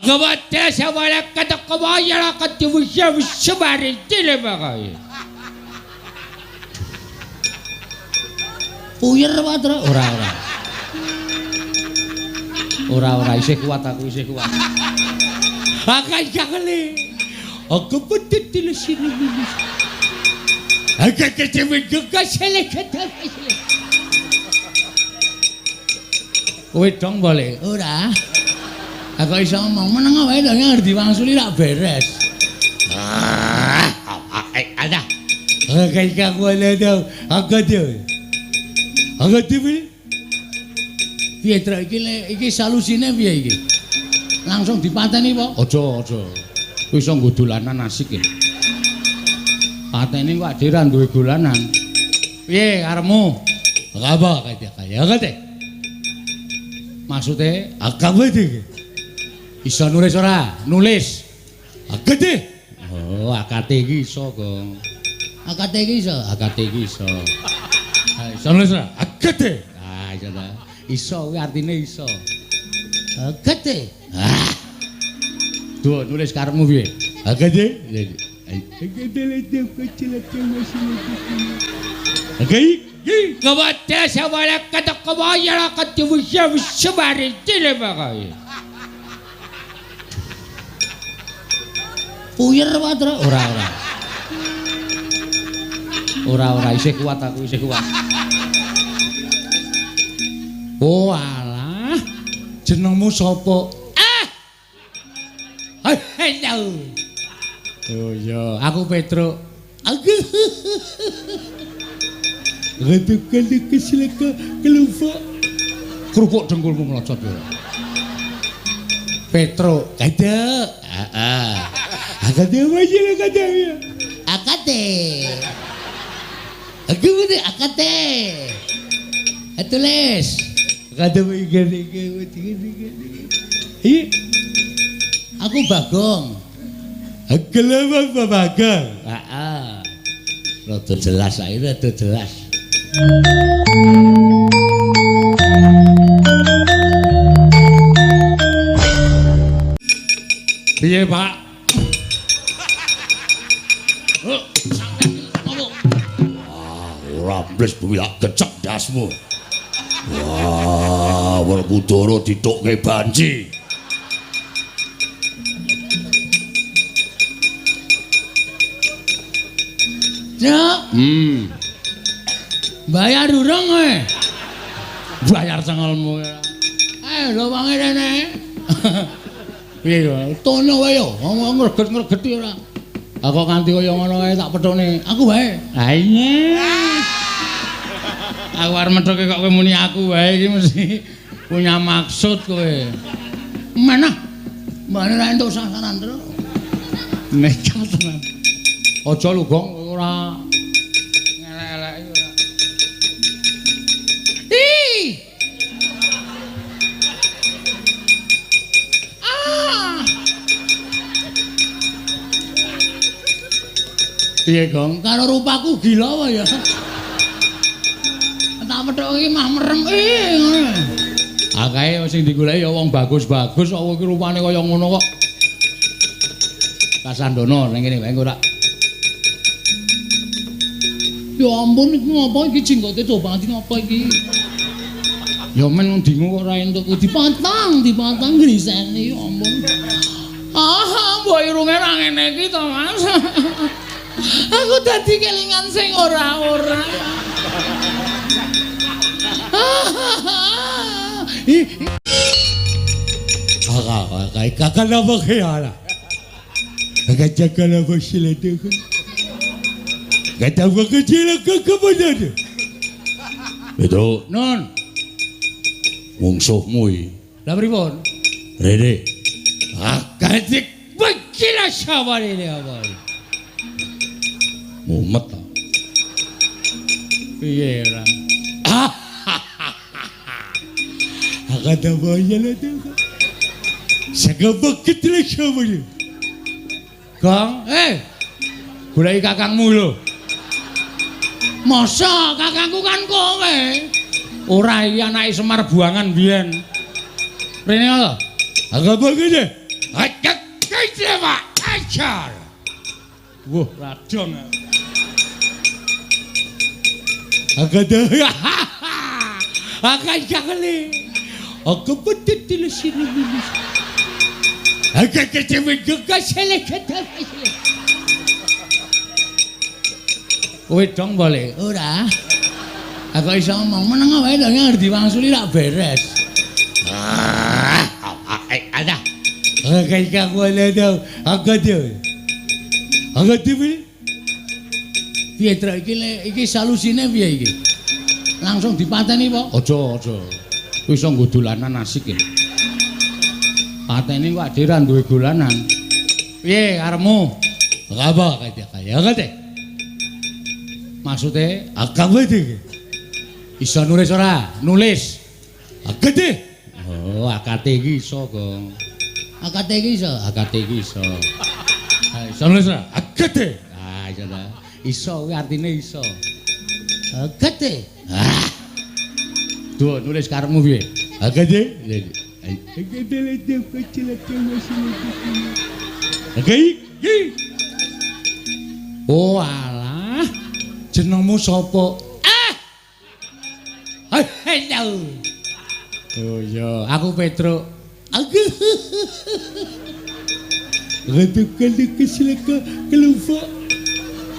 Gawate sawala katakawaya katiwusya wusabari tilebakay. Puyer Patra ora ora. Ora ora isih kuat aku isih kuat. Akai kakale. Aku petit tilesini. Akai kecewe gegasele ketasele. Kowe dong boleh ora. Aku iso ngomong meneng wae to ngerti wangsuli rak beres. Ah, ada. Akai kakale to. Aku tuh. Aku tuh. Piye trek iki iki solusine piye iki? Langsung dipateni apa? Aja, aja. Kuwi iso nggo dolanan asik ya. Pateni kok dhewe ra duwe dolanan. Piye karepmu? Apa kaya kaya kate? Maksude agama iki. Iso nulis ora? Nulis. Akate. Oh, akate iki iso, Gong. Akate iki iso, akate iki iso. Ha, iso nulis ora? Akate. Ah, iso ta. Iso kuwi artine iso. Akate. Ah. Duh, nulis karepmu piye? Akate. Akate. Gawate sawala katakawaya katiwusya wusabari tilebakay. Puyer Patra ora ora. Ora ora isih kuat aku isih kuat. Oh alah. Jenengmu sapa? Ah. Halo. Oh iya, aku Petruk. Aku. Kerupuk dengkulmu mlocot ya. Petruk, kada. Heeh. Akate wae akate. Akate. Aku ngene akate. Tulis. Akate iki iki iki iki. Aku Bagong. Aku Bagong. Heeh. Rada jelas saiki rada jelas. Piye, Pak? Wah, ora mbles bumi lak gecek ndasmu. Wah, Werkudara ditukke banci. Cuk. Bayar urung kowe? Bayar cengelmu. Lho wange rene. Piye yo? Tono wae yo, ngomong ngreget-ngregeti ora. Aku kanthi kaya ngono kae tak pethone. Aku wae. Ha iya. Aku arep methuke kok kowe muni aku wae iki mesti punya maksud kowe. Mana? Mbane ra entuk sasaran terus. Nekat tenan. Aja lho, Gong, ora ngelek-eleki ora. Ih. Ah. Piye, Gong? Karo rupaku gila apa ya? Tak pethuk iki mah merem. Ngono. Ah kae sing digoleki ya wong bagus-bagus kok iki rupane kaya ngono kok. Kasandono ning kene wae engko ora. Ya ampun iki ngopo iki jenggote coba nganti ngopo iki? Ya men dingu kok ora entuk dipotong, dipotong griseni ya ampun. Ah, mbok irunge ra ngene iki to, Mas. Aku dadi kelingan sing ora-ora. Petruk, Nun, mungsuhmu iki. Lah pripun? Rene. Akadik bekila saware apa? Mumet ta. Piye ora? Gong, goleki kakangmu lho. Masa kakangku kan kowe? Ora iki anake Semar buangan biyen. Rene lho. Ajar. Wah, radong. Agada. Akan kali. Aku betul sini. Agak kecil juga selek. Kowe dong boleh? Ora. Aku iso ngomong meneng wae to ngerti wangsuli rak beres. Ada. Kayak aku ada. Aku ada. Aku ada. Piye trek iki iki solusine piye iki? Langsung dipateni apa? Aja, aja. Kuwi iso nggo dolanan asik ya. Pateni kok dhewe ra duwe dolanan. Piye karepmu? Apa kaya kaya kate? Maksude agama iki. Iso nulis ora? Nulis. Agate. Oh, akate iki iso, Gong. Akate iki iso, akate iki iso. Iso nulis ora? Agate. Ah, iso ta. Iso kuwi artine iso. Agate. Ah. Duh, nulis karepmu piye? Agate. Agate. Oh, alah. Jenengmu sapa? Ah. Halo. Oh iya, aku Petruk. Aku.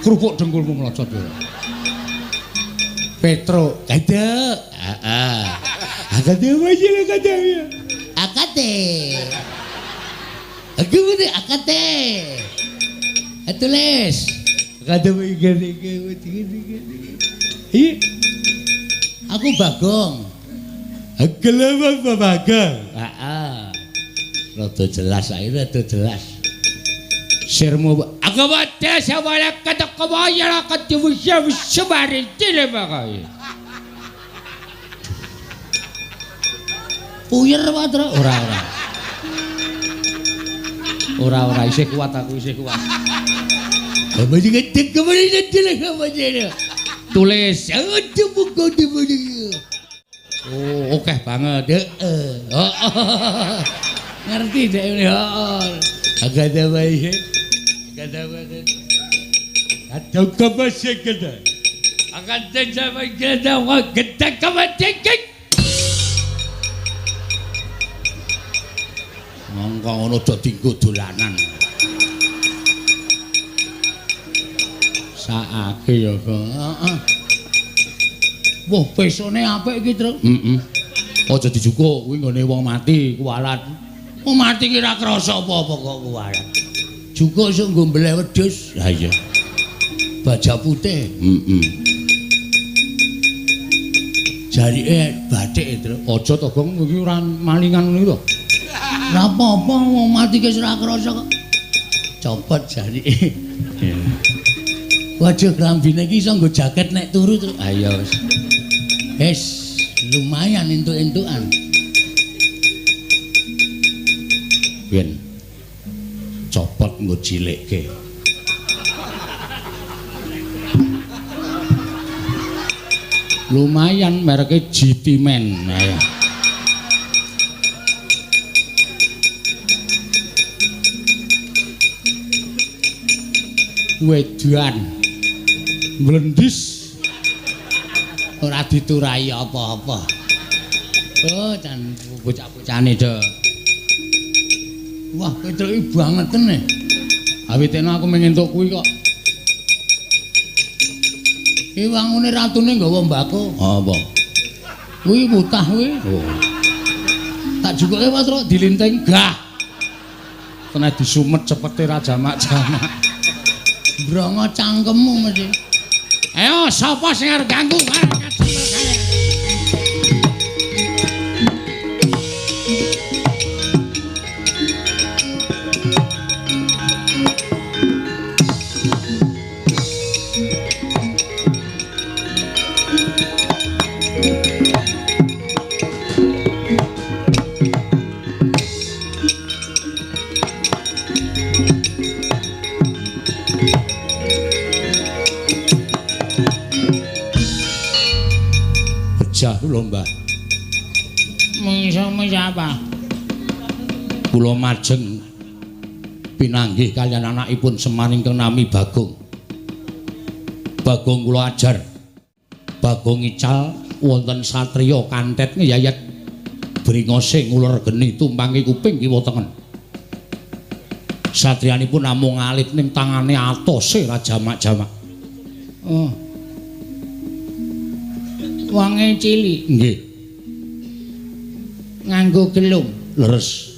Kerupuk dengkulmu mlocot ya. Petruk, kada. Heeh. Akade wae kada ya. Akate. Aku ngene akate. Tulis. Akade wae gede gede. Iya. Aku Bagong. Gelem Bagong. Heeh. Rada jelas ae, rada jelas. Sirmu aku wadah sawala katakawaya katuwisya wisabari tilebakay. Puyer wae ora ora. Ora ora isih kuat aku isih kuat. Tulis. Oh, oke banget. Heeh. Ngerti dek ini. Heeh. Agak ada bae. Agak ada bae. Ada kebasik kita. Akan terjadi kita kita kebasik. Mongko ngono do dinggo dolanan. Saake ya, heeh. Wah, pesone apik iki, Truk. Heeh. Aja dijukuk kuwi nggone wong mati kuwalat. Wong mati ki ora krasa apa-apa kok kuwalat. Jukuk iso nggo mbeleh wedhus. Ha iya. Baja putih. Heeh. Jarike bathik, Truk. Aja to, Gong, iki ora malingan ngono iki to. Ora apa-apa wong mati ki ora krasa kok. Copot jarike. Waduh, klambine iki iso nggo jaket nek turu, Truk. Ha iya wis. Wis, lumayan entuk-entukan. Ben copot nggo cilikke. Lumayan mereke GT Man. Ayo. Wedan mlendis ora diturai apa-apa. Oh, jan bocah-bocahane do. Wah, Petruk iki bangeten e. Awitene aku mung entuk kuwi kok. Iki wangune ratune nggawa mbako. Apa? Kuwi mutah kuwi. Oh. Tak jukuke Petruk dilinting gah. Kena disumet cepete ra jamak-jamak. Brongo cangkemmu mesti. Ayo sapa sing arep ganggu? Kula Mbah. Mungsuhmu siapa? Kula majeng Pinanggih kaliyan anakipun Semar ingkang nami Bagong. Bagong kula ajar. Bagong ical wonten satriya kantet ngeyayat bringose nguler geni tumpangi kuping kiwa tengen. Satriyanipun namung alit ning tangane atose ra jamak-jamak. Oh. Wonge cilik. Nggih. Nganggo gelung. Leres.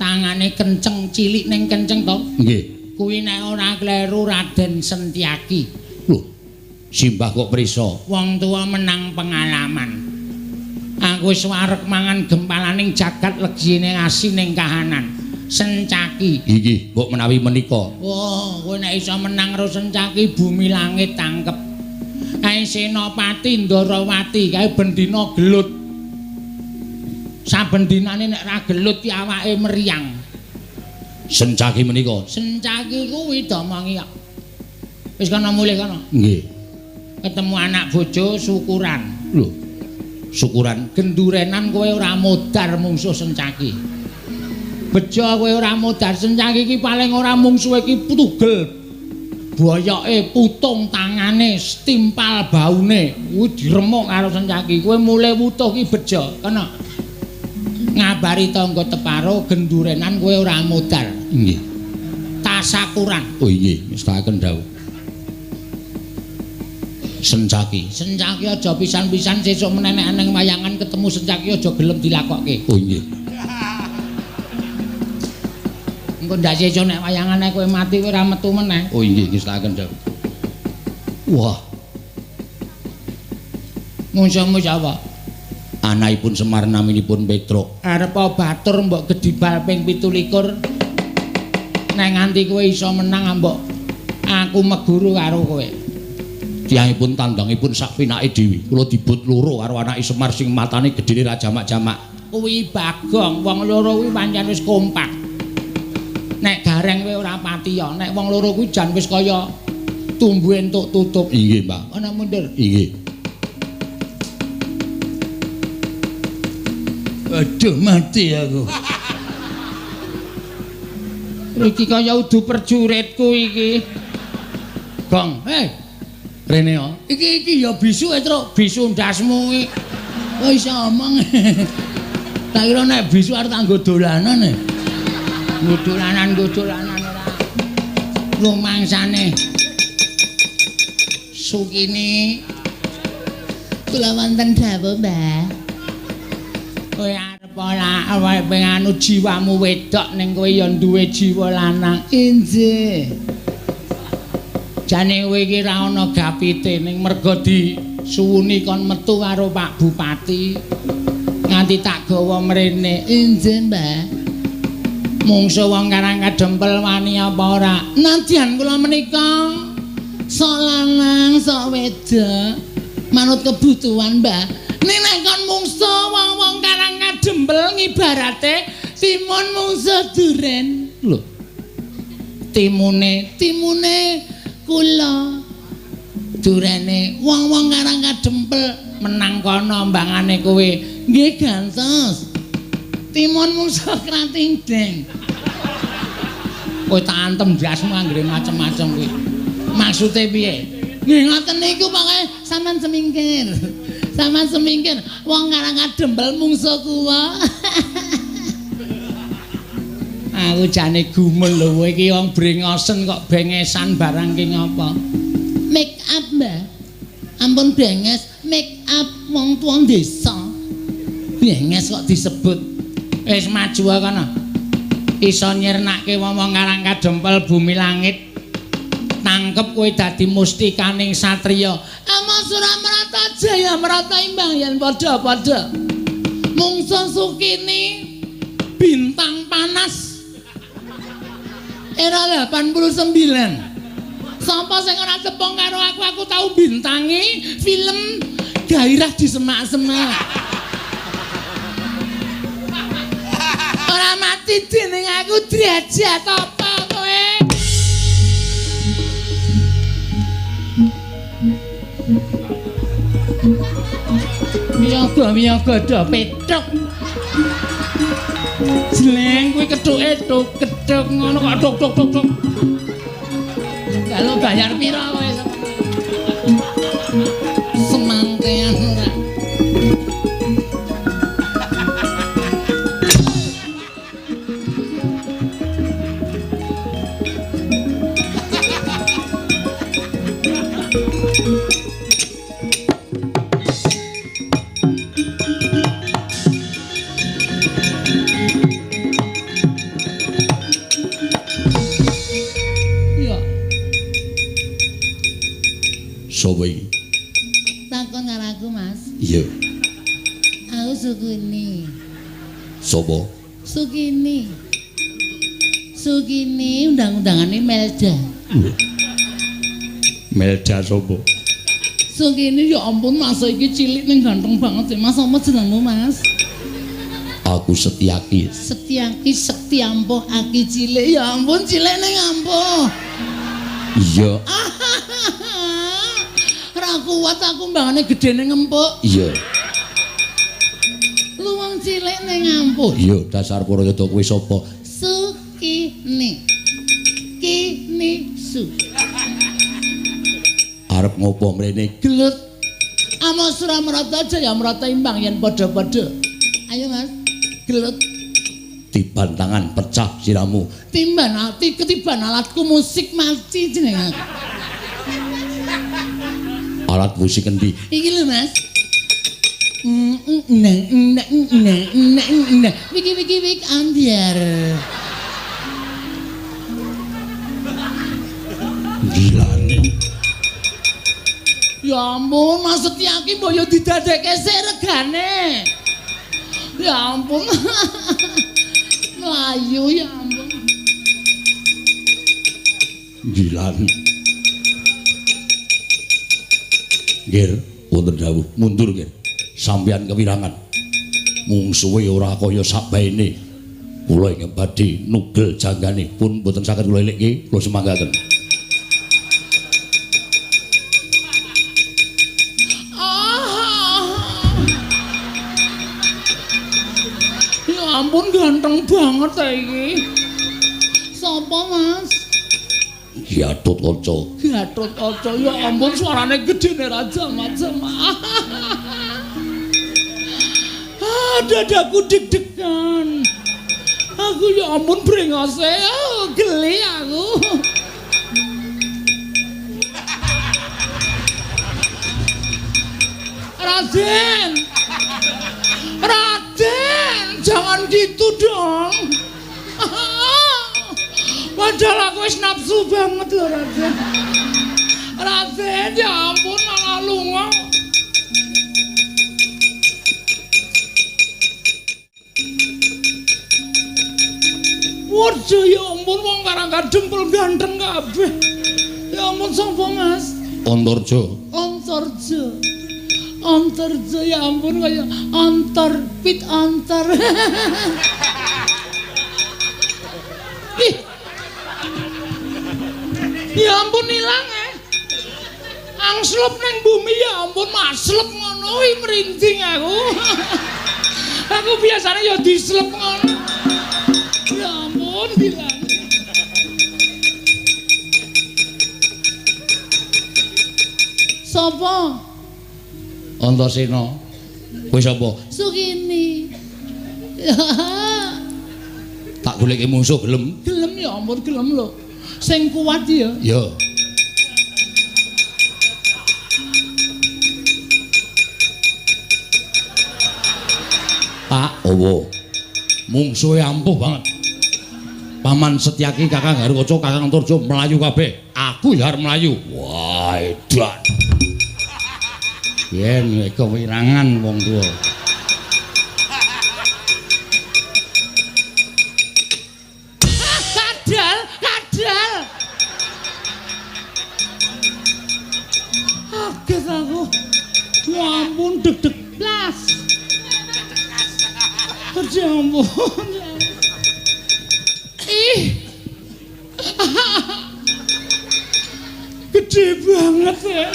Tangane kenceng, cilik ning kenceng to? Nggih. Kuwi nek ora kleru Raden Sentyaki. Lho, simbah kok prisa? Wong tuwa menang pengalaman. Aku wis wareg mangan gempalaning jagat legine asining kahanan. Sencaki. Inggih, mbok menawi menika. Wah, kowe nek iso menang karo Sencaki bumi langit tangkep. Kae Senopati Ndarawati kae ben dina gelut. Saben dinane nek ra gelut ki awake meriang. Sencaki menika. Sencaki kuwi domongi kok. Wis kono mulih kono. Nggih. Ketemu anak bojo syukuran. Lho. Syukuran gendurenan kowe ora modar mungsuh Sencaki. Bejo kowe ora modar Sencaki iki paling ora mungsuhe iki tugel. Boyoke putung tangane, timpal baune, kuwi diremuk karo Sencaki. Kowe mulih wutuh ki bejo, kena. Ngabari tangga teparo gendurenan kowe ora modar. Nggih. Tasakuran. Oh inggih, mestakaken dawuh. Sencaki. Sencaki aja pisan-pisan sesuk menenek nang wayangan ketemu Sencaki aja gelem dilakokke. Oh inggih. Engko ndak sesuk nek wayangane kowe mati kowe ora metu meneh. Oh inggih, ngestakaken dawuh. Wah. Mungsuhmu sapa? Anakipun Semar naminipun Petruk. Arep batur mbok gedibal ping 27. Nek nganti kowe iso menang mbok aku meguru karo kowe. Tiyangipun tandangipun sak pinake dhewe. Kula dibut loro karo anake Semar sing matane gedene ra jamak-jamak. Kuwi Bagong, wong loro kuwi pancen wis kompak. Nek gareng kowe ora pati ya, nek wong loro kuwi jan wis kaya tumbu entuk tutup. Inggih, Mbak. Ana mundur. Inggih. Aduh mati aku. Iki kaya udu perjuritku iki. Gong, hei. Rene yo. Iki iki ya bisu e, Truk. Bisu ndasmu iki. Oh iso omong. Tak kira nek bisu arep tak nggo dolanan e. Nggo dolanan ora. Rumangsane. Sukini kula wonten dawuh, Mbah. Kowe arep ora awake nganu jiwamu wedok ning kowe ya duwe jiwa lanang. Injih. Jane kowe iki ra ana gapite ning merga disuwuni kon metu karo Pak Bupati nganti tak gawa mrene. Injih, Mbah. Mungsuh wong Karang Kadempel wani apa ora? Nadyan kula menika sok lanang sok wedok manut kebutuhan, Mbah. Ning nek kon mungsuh wong-wong Karang Kadempel ngibarate timun mungsuh duren. Lho. Timune, timune kula. Durene wong-wong Karang Kadempel menang kono mbangane kowe. Nggih gantos. Timun mungsuh krating deng. Kowe tak antem ndasmu anggere macem-macem kuwi. Maksude piye? Nggih ngoten niku pokoke sampean semingkir. Sampean semingkir wong Karang Kadempel mungsuh kula. Aku jane gumel lho kowe iki wong brengosen kok bengesan barang ki ngapa? Make up, Mbah. Ampun benges, make up wong tuwa desa. Benges kok disebut. Wis maju kono. Iso nyirnake wong-wong Karang Kadempel bumi langit. Tangkep kowe dadi mustikaning satriya. Ama Suramrata Jaya Mrata imbang yen padha-padha. Mungsuh Sukini bintang panas. Era 89. Sapa sing ora tepung karo aku, aku tau bintangi film Gairah di Semak-semak. Ora mati dening aku derajat apa kowe? Miyaga-miyaga do Petruk. Jeleng kuwi kethuke tuk kethuk ngono kok tuk tuk tuk tuk. Kalau bayar pira kowe? Semantean ora. Sapa iki? Takon karo aku, Mas. Iya. Aku Sukini. Sapa? Sukini. Sukini undang-undangane Melda. Melda sapa? Sukini ya ampun Mas iki cilik ning ganteng banget ya Mas. Apa jenengmu, Mas? Aku Setyaki. Setyaki sekti ampuh aki cilik. Ya ampun cilik ning ampuh. Iya. Kuat aku mbangane gedene ngempuk. Iya. Lu wong cilik ning ampuh. Iya, dasar Purayada kowe sapa? Sukini. Kini su. Arep ngopo mrene? Gelut. Ama Suramrata Jayamrata imbang yen padha-padha. Ayo Mas, gelut. Tiban tangan pecah siramu. Timban ati ketiban alatku musik mati jeneng aku. Alat musik endi? Iki lho, Mas. Wiki wiki wik ambiar. Gilane. Ya ampun, Mas Setyaki mbok yo didadekke sik regane. Ya ampun. Mlayu ya ampun. Gilane. Nggih, wonten dawuh mundur nggih. Sampeyan kewirangan. Mungsuhe ora kaya sakbaene. Kula ingkang badhe nugel janggane pun mboten saged kula elikke, kula semanggaken. Ya ampun ganteng banget ta iki. Sapa, Mas? Gatotkaca. Gatotkaca ya ampun suarane gedene raja macam. Ah, dadaku deg-degan. Aku ya ampun brengose, oh, geli aku. Raden. Raden, jangan gitu dong. Padahal aku wis nafsu banget lho, Raden. Raden, ya ampun malah lunga. Waduh, ya ampun wong karang kadempel ganteng kabeh. Ya ampun sapa, Mas? Antarja. Antarja. Antarja ya ampun kaya antar pit antar. Ih. Ya ampun ilang eh. Angslup ning bumi ya ampun maslep ngono kuwi merinding aku. Aku biasanya ya dislep ngono. Ya ampun bilang. Sopo? Antasena. Kowe sapa? Sukini. Tak goleki mungsuh gelem? Gelem ya ampun gelem lho. Sing kuat ya. Ya. Pak Owo. Mungsuhe ampuh banget. Paman Setyaki, Kakang Garukaca, Kakang Antarja mlayu kabeh. Aku ya arep mlayu. Wah, edan. Yen kewirangan wong tuwa. Kadal, kadal. Kaget aku. Ya ampun deg-deg blas. Ya ampun. Ih. Gede banget ya.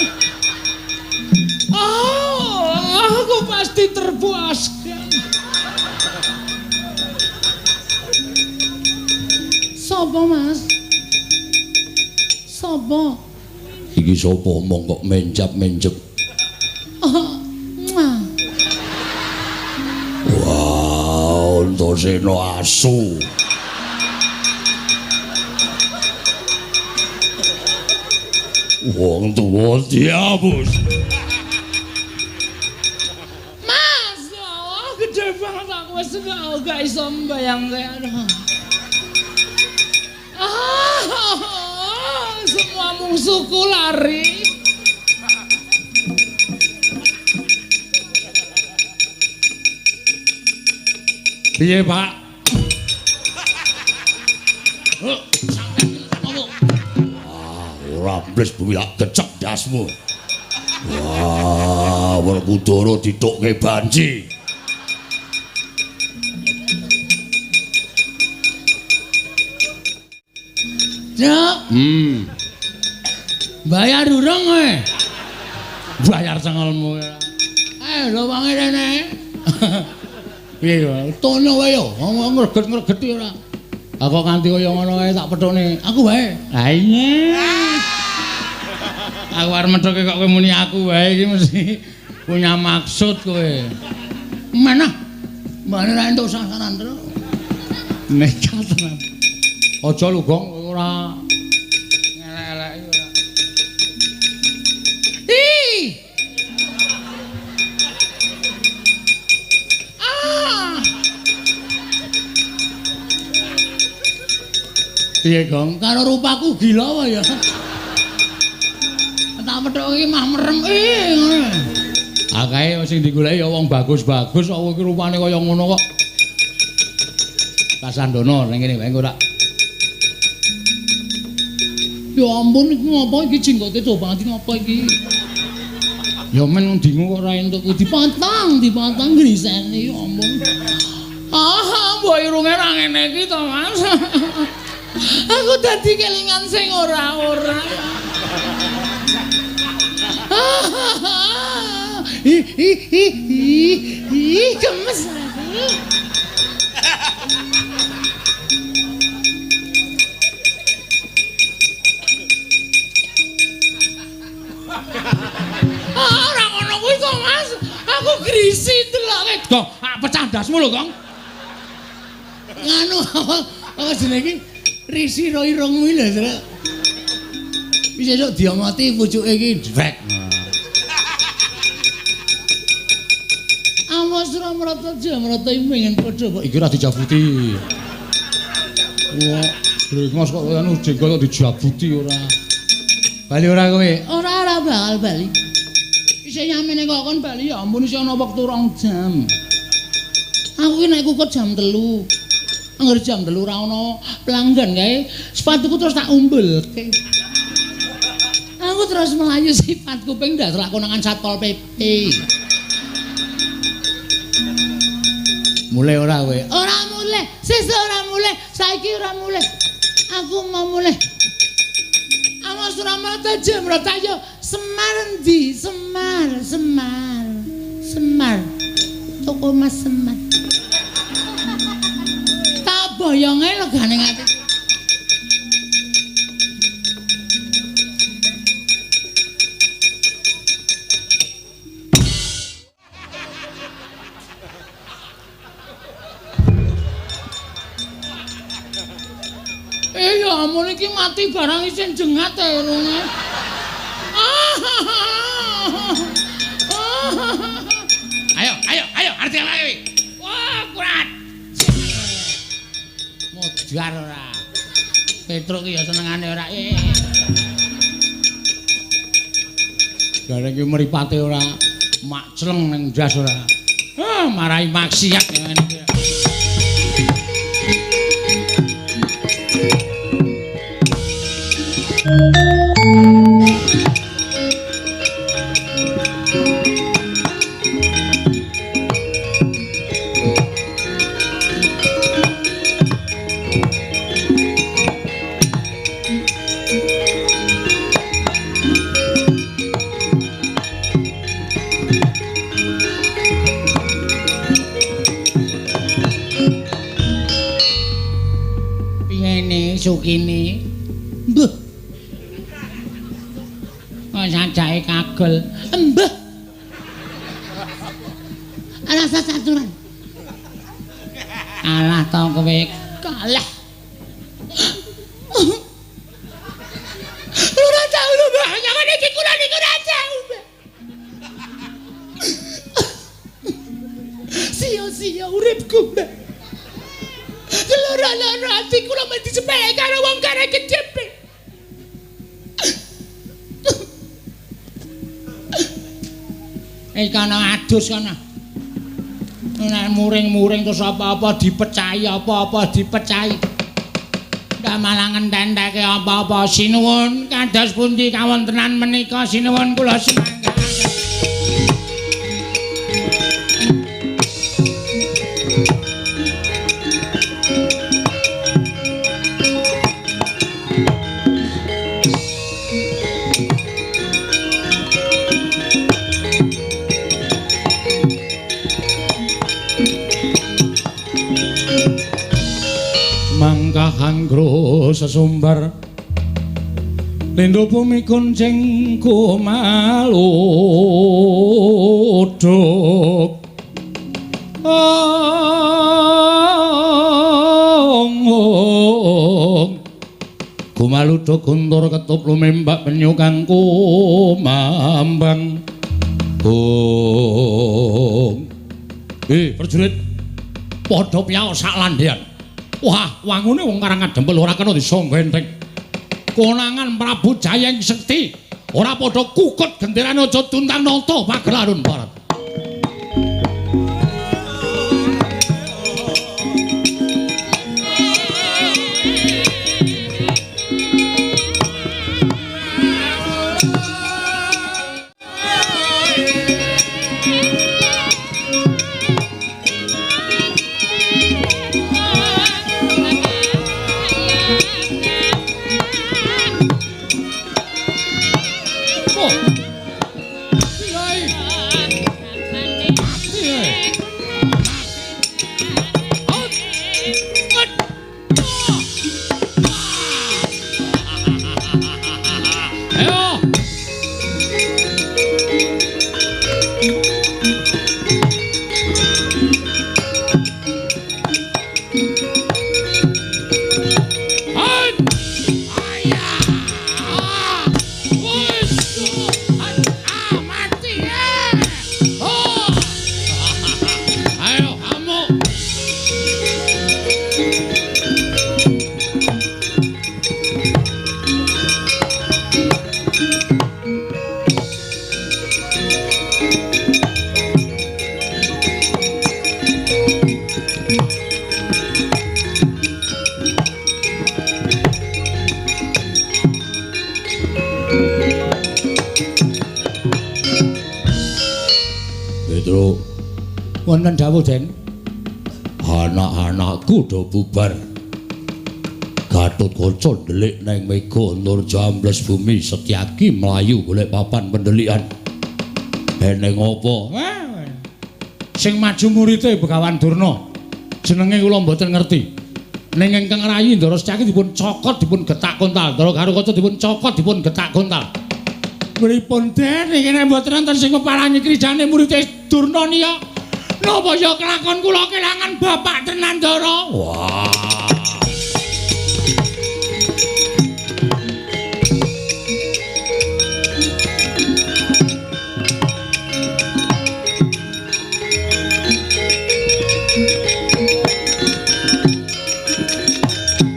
Oh, aku pasti terpuaskan. Sapa, Mas? Sapa? Iki sapa omong kok menjap-menjep? Oh, muah. Wah, Antasena asu. Wong tuwa diapus. Mas, oh, gede banget aku wis gak iso mbayangke. Aduh. Ah, semua musuhku lari. Piye, Pak? Wah, ora mbles bumi lak gecek ndasmu. Wah, Werkudara ditukke banci. Cuk. Bayar urung kowe? Bayar cengelmu. Lho wonge rene. Piye yo? Tono wae yo, ngomong ngreget-ngregeti ora. Aku nganti kaya ngono kae tak pethukne. Aku wae. Ha iya. Aku arep methuke kok kowe muni aku wae iki mesti punya maksud kowe. Mana? Mbane ra entuk sasaran terus. Nekat tenan. Aja lho, Gong, ora ngelek-eleki ora. Ih. Ah. Piye, Gong? Karo rupaku gila wae ya. Tak methuke iki mah merem ngono. Akae sing digoleki ya wong bagus-bagus kok iki rupane kaya ngono kok. Kasandono ning kene wae engko tak. Ya ampun iki ngopo iki jenggote do banget ngopo iki? Ya men dingu kok ora entuk dipotong, dipotong griseni ya ampun. Ah, mbok irunge ra ngene iki to, Mas. Aku dadi kelingan sing ora-ora. Ih ih ih ih gemes aku. Ah, ora ngono kuwi to, Mas. Aku grisi deloke. Gong, pecah ndasmu lho, Gong. Nganu apa jenenge iki? Risi ro irungmu lho, Truk. Wis esuk diomoti pucuke iki drek. Awas ora mrata jamrata iki pengen padha kok iki ora dijabuti. Wah, brengos kok anu jenggot kok dijabuti ora. Bali ora kowe? Ora ora bakal bali. Isih nyamene kok kon bali ya ampun isih ana wektu 2 jam. Aku ki nek kukut jam 3. Angger jam 3 ora ana pelanggan kae, sepatuku terus tak umbulke. Aku terus melayu sifat kuping ndak lakonangan Satpol PP. Mulai ora kowe? Ora mulai, sesuk ora mulai, saiki ora mulai. Aku mau mulai. Awas ora mrata jemrata yo Semar endi? Semar, Semar. Semar. Toko Mas Semar. Tak boyonge legane ati. Ya ampun iki mati barang isih jengat irunge. Ayo, ayo, ayo, arti lagi. Wah, kurat. Modar ora. Petruk ki ya senengane ora. Gareng ki mripate ora makcleng ning ndas ora. Ah, marai maksiat ngene iki. Kene Sukini. Mbah. Kok sajake kagel. Mbah. Rasa caturan. Alah to kowe kalah. Ora tau lho, Mbah. Nyangane iki kula niku ora tau, Mbah. Sia-sia uripku, Mbah. Loro-loro ati kula mesti sepele karo wong kare kecepe. Eh kana adus kana. Nek muring-muring terus apa-apa dipecahi, apa-apa dipecahi. Ndak malah ngententeke apa-apa. Sinuwun kados pundi kawontenan menika sinuwun kula semangka. Mangkahangro sesumbar lindhu bumi kuncing kumaluduk ong kumaluduk guntur ketup lumembak penyu kang kumambang. Ong prajurit padha piyaos sak landhean. Wah, wangune wong Karang Adempel ora kena disangga enteng. Konangan Prabu Jayeng Sekti ora padha kukut genderane aja tuntang nata pagelaran Barat. Wonten dawuh, Den. Anak-anakku do bubar. Gatotkaca ndelik neng mega Antarja ambles bumi, Setyaki mlayu golek papan pendelikan. Eneng apa? Sing maju murite Begawan Durna. Jenenge kula mboten ngerti. Ning ingkang rayi Ndara Setyaki dipun cokot dipun getak kontal. Ndara Garukaca dipun cokot dipun getak kontal. Pripun, Den? Iki nek mboten wonten sing peparangi krijane murite Durna niya. Napa ya kelakon kula kelangan bapak tenan, Ndara? Wah.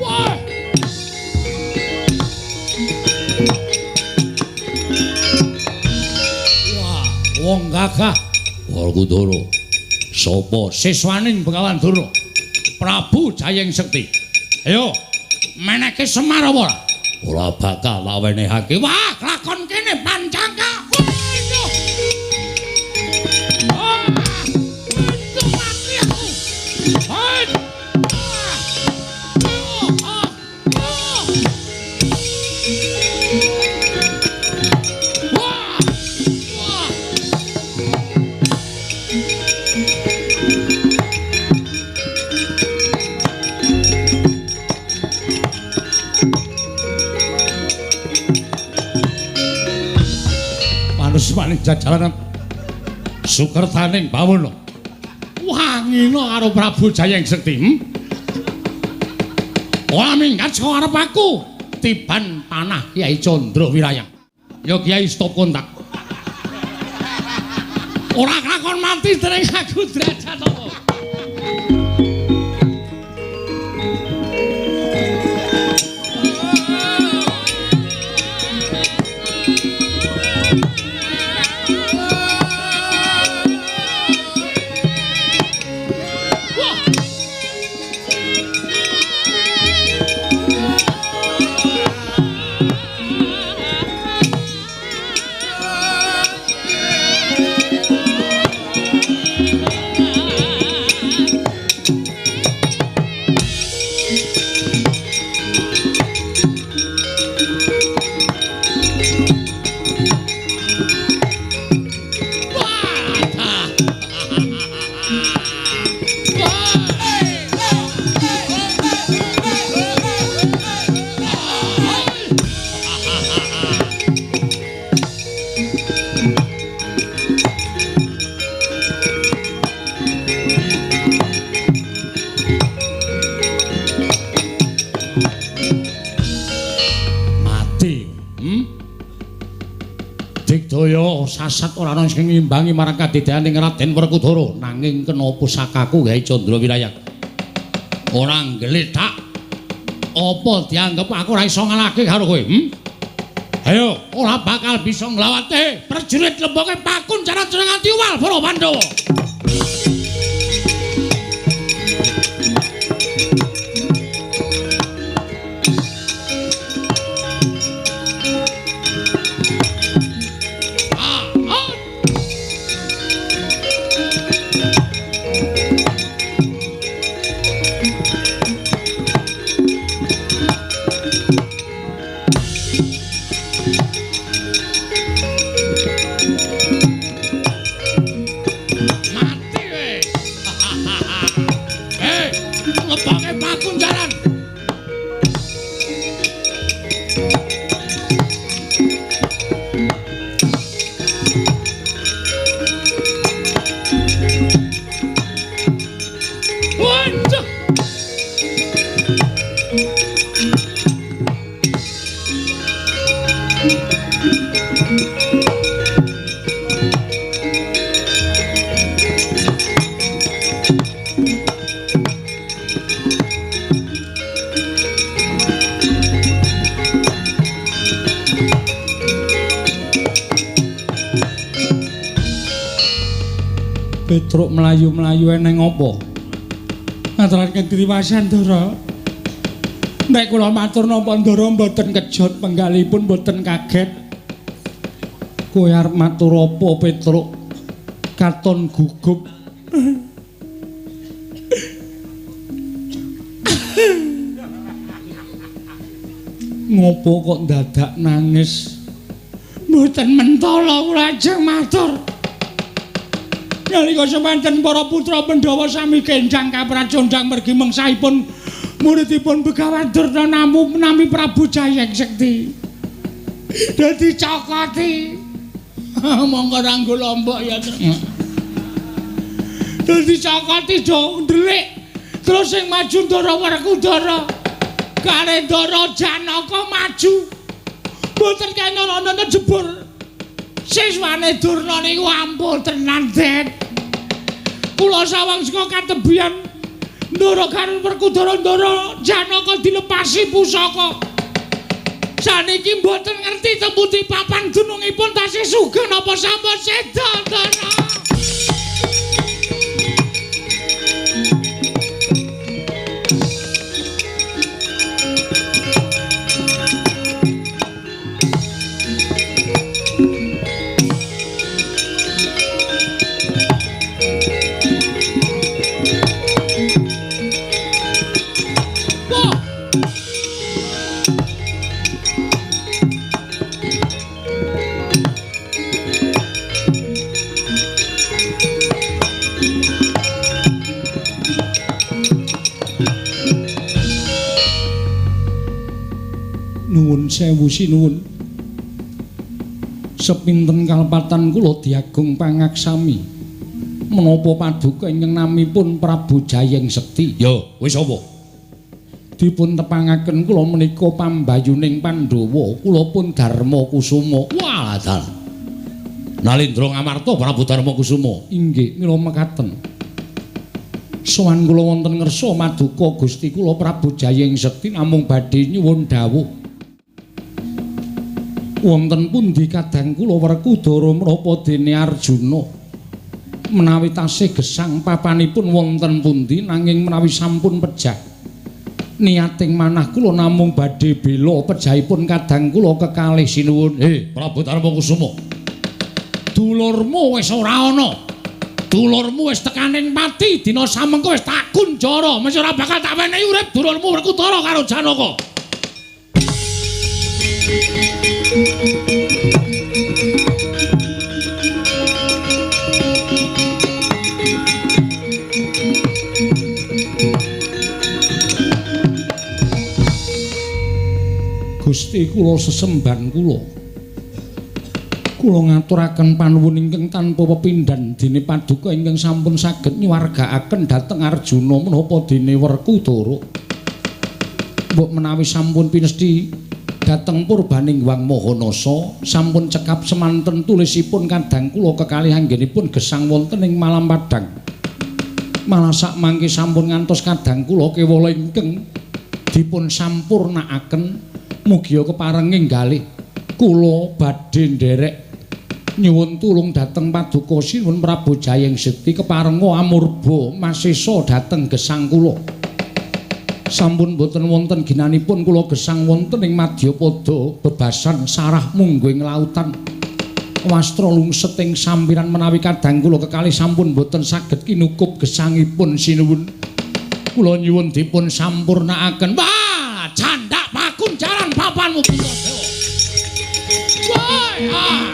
Wah. Wah, wong gagah. Werkudara. Sapa siswaning Begawan Durna? Prabu Jayeng Sekti. Ayo, meneke Semar apa ora? Ora bakal tak wenehake. Wah, lakon kene pancangka. Asmaning jajaranan sukertaning bawana. Wangina karo Prabu Jayeng Sekti. Ora minggat saka arep aku. Tiban panah Kyai Candra Wirayang. Ya Kyai stop kontak. Ora kelakon mati dening aku derajat apa. Sasat ora ana sing ngimbangi marang kadedaning Raden Werkudara, nanging kena pusakaku Kyai Candra Wirayang. Ora nggletak. Apa dianggep aku ora iso ngalahke karo kowe? Ayo, ora bakal bisa nglawate prajurit lemboke pakunjaran jeneng nganti uwal para Pandhawa. Petruk mlayu-mlayu eneng apa? Ngaturaken triwasan Ndara. Nek kula matur napa Ndara mboten kejot penggalipun mboten kaget. Kowe arep matur apa Petruk? Katon gugup. Ngopo kok dadak nangis? Mboten mentala kula ajeng matur. Nalika semanten para putra Pandhawa sami kenjang kapracondang mergi mengsahipun muridipun Begawan Durna namu nami Prabu Jayeng Sekti. Dadi cokoti. Monggo ranggo lombok ya. Dadi cokoti do ndelik. Terus sing maju Ndara Werkudara. Kare Ndara Janaka maju. Mboten kena ana jebur. Siswane Durna niku ampun tenan, Det. Kula sawang saka katebian Ndara karo Werkudara Ndara Janaka dilepasi pusaka. Saniki mboten ngerti temputi papan dunungipun tasih sugih napa sampun seda, Ndara. Nuwun sewu sinuwun. Sepinten kalepatan kula diagung pangaksami. Menapa paduka ingkang namipun Prabu Jayeng Sekti? Ya, wis apa? Dipun tepangaken kula menika pambayuning Pandhawa, kula pun Darma Kusuma. Wah, dalah. Nalindra Ngamarta Prabu Darma Kusuma. Inggih, mila mekaten. Sowan kula wonten ngersa maduka Gusti kula Prabu Jayeng Sekti namung badhe nyuwun dawuh. Wonten pundi kadang kula Werkudara menapa dene Arjuna? Menawi tasih gesang papanipun wonten pundi nanging menawi sampun pejah niating manah kula namung badhe bela pejahipun kadang kula kekalih sinuwun. Prabu Darma Kusuma, dulurmu wis ora ana. Dulurmu wis tekaning pati dina samengko wis tak kunjara, mesti ora bakal tak wenehi urip dulurmu Werkudara karo Janaka. Gusti kula sesemban kula. Kula ngaturaken panuwun ingkang tanpa pepindhan dene paduka ingkang sampun saged nyuwargaaken dhateng Arjuna menapa dene Werkudara. Mbok menawi sampun pinesthi dhateng purbaning Hyang Mahanasa sampun cekap semanten tulisipun kadang kula kekalih anggenipun gesang wonten ing Malam Padang. Malah sakmangke sampun ngantos kadang kula kewala ingkang dipun sampurnakaken mugia keparenging galih kula badhe nderek nyuwun tulung dhateng paduka Sinuwun Prabu Jayeng Sekti keparenga amurba masesa dhateng gesang kula. Sampun boten wonten ginanipun kula gesang wonten ing madyapada bebasan sarah mungguing lautan. Wastra lungset ing sampiran menawi kadang kula kekalih sampun boten saged kinukup gesangipun sinuwun. Kula nyuwun dipun sampurnakaken. Wah, candak pakunjaran papanmu Puntadewa. Woi, ah.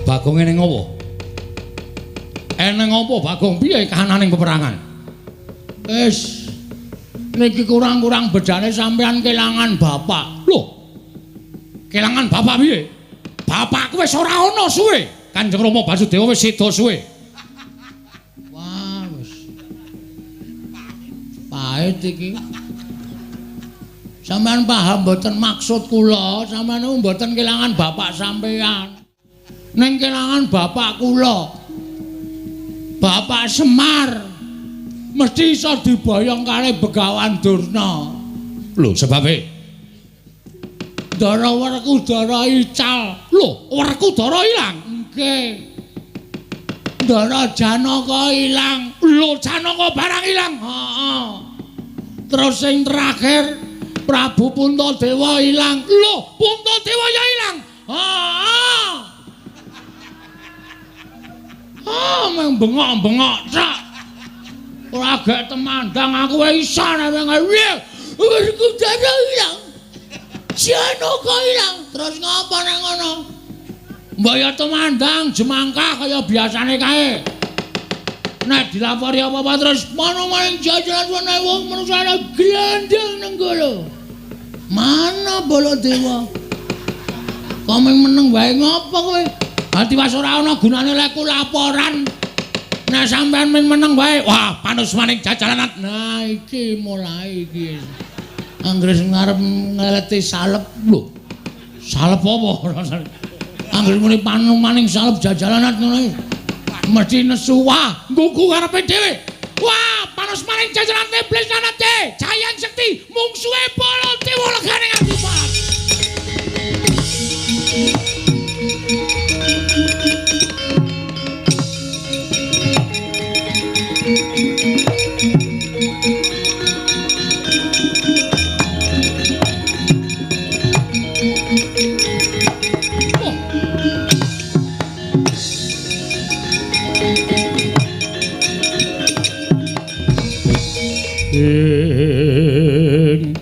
Bagong eneng apa? Eneng apa Bagong? Piye kahananing peperangan? Wis niki kurang-kurang bedane sampean kelangan bapak. Lho. Kelangan bapak piye? Bapakku wis ora ana suwe. Kanjeng Rama Basudewa wis seda suwe. Wah, wis. Pahit iki. Sampean paham mboten maksud kula? Sampean niku mboten kelangan bapak sampean. Ning kelangan bapak kula. Bapak Semar mesti iso diboyong karo Begawan Durna. Lho, sebabe? Ndara Werkudara ical. Lho, Werkudara ilang? Nggih. Ndara Janaka ilang. Lho, Janaka barang ilang. Heeh. Terus sing terakhir Prabu Puntadewa ilang. Lho, Puntadewa ya ilang. Heeh. Ah, meng bengok-bengok cak. Ora gek temandang aku wae iso nek piye. Werkudara ilang. Janaka ilang. Terus ngapa nek ngono? Mbok ya temandang jemangkah kaya biasane kae. Nek dilapori apa-apa terus mono maring jajaran wene wong manusane glandang nenggala. Mana Baladewa? Kok meneng wae ngopo kowe? Ati was ora ana gunane lek laporan. Nek sampean ming meneng wae, wah panus maning jajalanan. Nah iki mulai iki. Anggere sing arep ngeleti salep lho. Salep apa? Anggere muni panu maning salep jajalanan ngono iki. Mesti nesu wah, nggugu karepe dhewe. Wah, panus maning jajalan iblis nanate. Jayang Sekti mungsuhe Baladewa legane nganti pat. Ing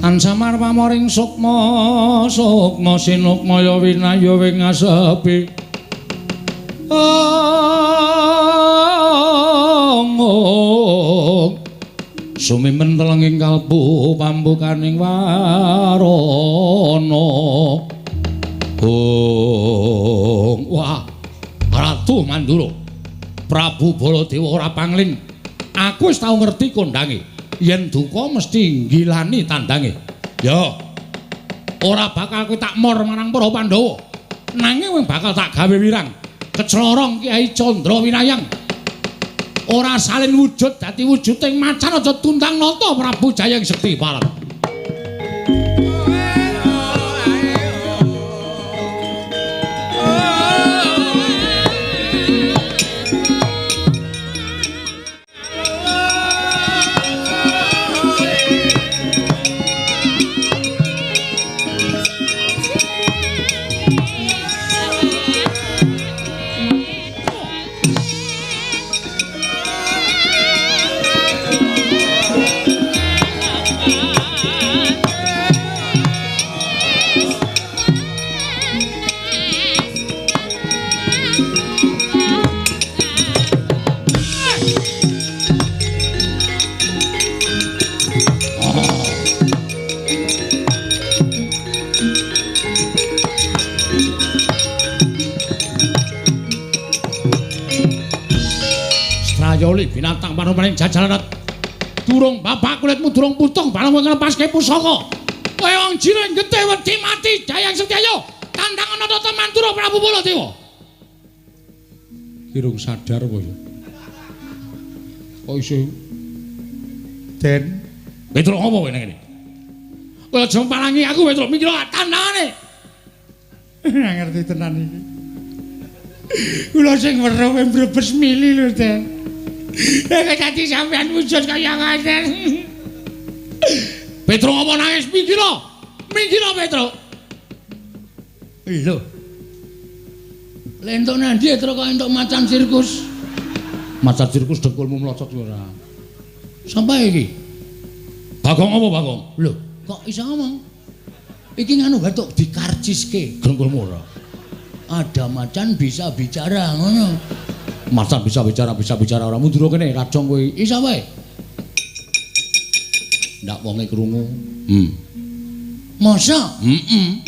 Ansamar pamoring sukma sukma sinukmaya winaya wing asepi. Ong sumimen telenging kalbu pambukaning warana. Ong wah Ratu Mandura Prabu Baladewa ora pangling. Aku wis tau ngerti kondange. Yen duka mesti nggilani tandange. Ya. Ora bakal kowe tak mor marang para Pandhawa. Nanging kowe bakal tak gawe wirang. Keclorong Kyai Candra Winayang. Ora salin wujud dadi wujuding macan aja tundang nata Prabu Jayeng Sekti Parang. Strayoli binatang panumaning jajaran durung bapak kulitmu durung putung barang kowe nglepaske pusaka. Kowe wong jiring getih wedi mati Jayeng Sekti ayo tandang ana Nata Mandura Prabu Baladewa. Kirung sadar kowe. Kok iso Den Petruk apa kowe nang kene? Kowe aja palangi aku Petruk mikir tandangane. Ora ngerti tenan iki. Kula sing weruh mbrebes mili lho, Den. Nek dadi sampean wujud kaya ngoten. Petruk apa nangis mikira? Mikira Petruk. Lho. Lentuk nandi Petruk kok entuk macan sirkus. Macan sirkus dengkulmu mlocot ora. Sapa iki? Bagong apa Bagong? Lho, kok iso ngomong? Iki nganu batuk dikarciske. Dengkulmu ora. Ada macan bisa bicara ngono. Macan bisa bicara ora mundur kene rajong kowe. Iso wae. Ndak wonge krungu. Masa? Heeh.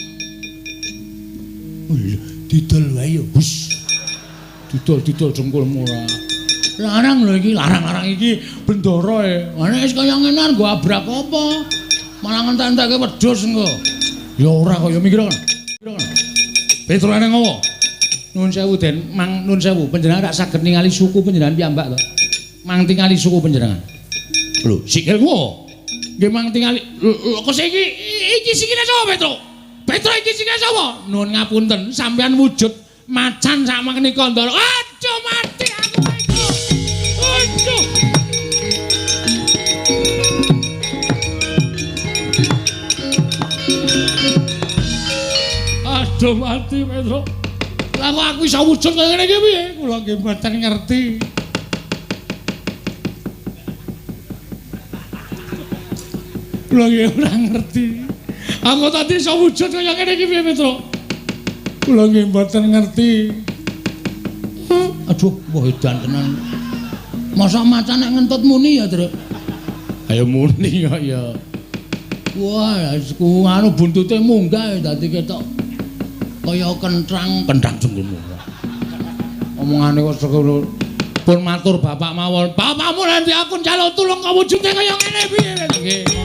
Lho, didol wae yo. Hus. Didol-didol dengkulmu ora. Larang lho iki, larang-larang iki bendara e. Nek wis kaya ngene nggo abrak apa? Malah ngentek-entekke wedhus engko. Ya ora kaya mikir kono. Petruk eneng apa? Nuwun sewu Den, mang nuwun sewu, panjenengan rak saged ningali suku panjenengan piyambak to. Mang tingali suku panjenengan. Lho, sikilku apa? Nggih mang tingali. Lho, kok iki iki sikile sapa Petruk? Petruk iki sikile sapa? Nuwun ngapunten, sampean wujud macan sak menika Ndara. Aduh mati aku Petruk. Aduh. Aduh mati Petruk. Lah kok aku iso wujud kaya ngene iki piye? Kula nggih mboten ngerti. Kula nggih ora ngerti. Aku tadi iso wujud kaya ngene iki piye Petruk? Kula nggih mboten ngerti. Aduh, wah edan tenan. Masa macan nek ngentut muni ya, Truk? Ayo muni kok ya. Wah, ku anu buntute munggah dadi ketok kaya kentrang, kentrang jengkulmu. Omongane kok sekono. Pun matur bapak mawon. Bapakmu nanti aku njaluk tulung kok wujude kaya ngene piye? Nggih.